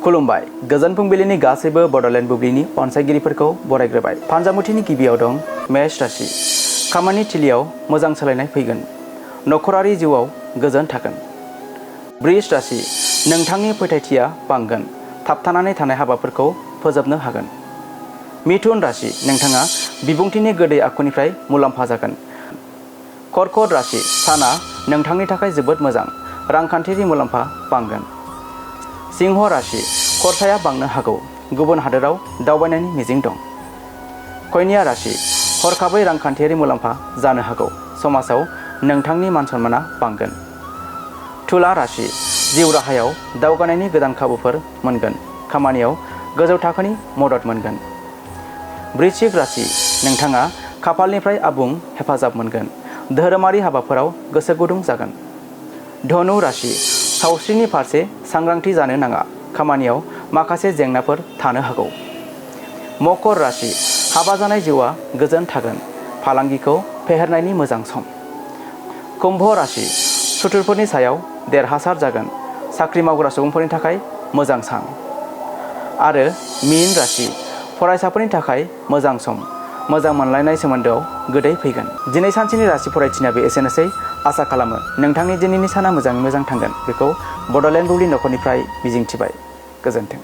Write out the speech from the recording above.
खुलुमबाय गोजोन फुंबिलिनि गासैबो बड'लेण्ड बुब्लिनि अनसायगिरिफोरखौ बरायग्रोबाय। फानजामुथिनि गिबियाव दं मेष राशि। खामानि थिलियाव मोजां सोलायनाय फैगोन। नखरारि जिउआव गोजोन थागोन। वृष राशि। नोंथांनि फोथायथिया बांगोन। थाबथानानै थानाय हाबाफोरखौ फोजोबनो हागोन। मिथुन राशि। नोंथाङा बिबुंथिनि गोदै आखुनिफ्राय मुलाम्फा जागोन। कर्कट राशि। साना नोंथांनि थाखाय जोबोद मोजां। रांखान्थियारि मुलाम्फा बांगोन। सिंह राशि। खरसाया बांनो हागौ। गुबुन हादोराव दावबायनायनि मिजिं दं। कन्या राशि। हरखाबै रांखान्थियारि मुलाम्फा जानो हागौ। समाजाव नोंथांनि मान सन्माना बांगोन। तुला राशि। जिउ राहायाव दावगानायनि गोदान खाबुफोर मोनगोन। खामानियाव गोजौ थाखोनि मदद मोनगोन। वृश्चिक राशि। नोंथाङा खाफालनिफ्राय आबुं हेफाजाब मोनगोन। धोरोमारि हाबाफोराव गोसो गुदुं जागोन। धनु राशि। सावस्रिनि फारसे सांग्रांथि जानो नाङा। खामानियाव माखासे जेंनाफोर थानो हागौ। मकर राशि। हाबा जानाय जिउआ गोजोन थागोन। फालांगिखौ फेहेरनायनि मोजां सम। कुम्भ राशि। सुथुरफोरनि सायाव देरहासार जागोन। साख्रि मावग्रा सुबुंफोरनि थाखाय मोजां सान। आरो मीन राशि। फरायसाफोरनि थाखाय मोजां सम। मोजां मोनलायनाय सोमोन्दोआव गोदै फैगोन। दिनै सानसेनि राशि फरायथिना बे एसेनोसै। आसा खालामो नोंथांनि दिनैनि साना मोजाङै मोजां थांगोन। बेखौ बड'लेण्ड बुब्लि नखरनिफ्राय मिजिंथिबाय। गोजोन्थों।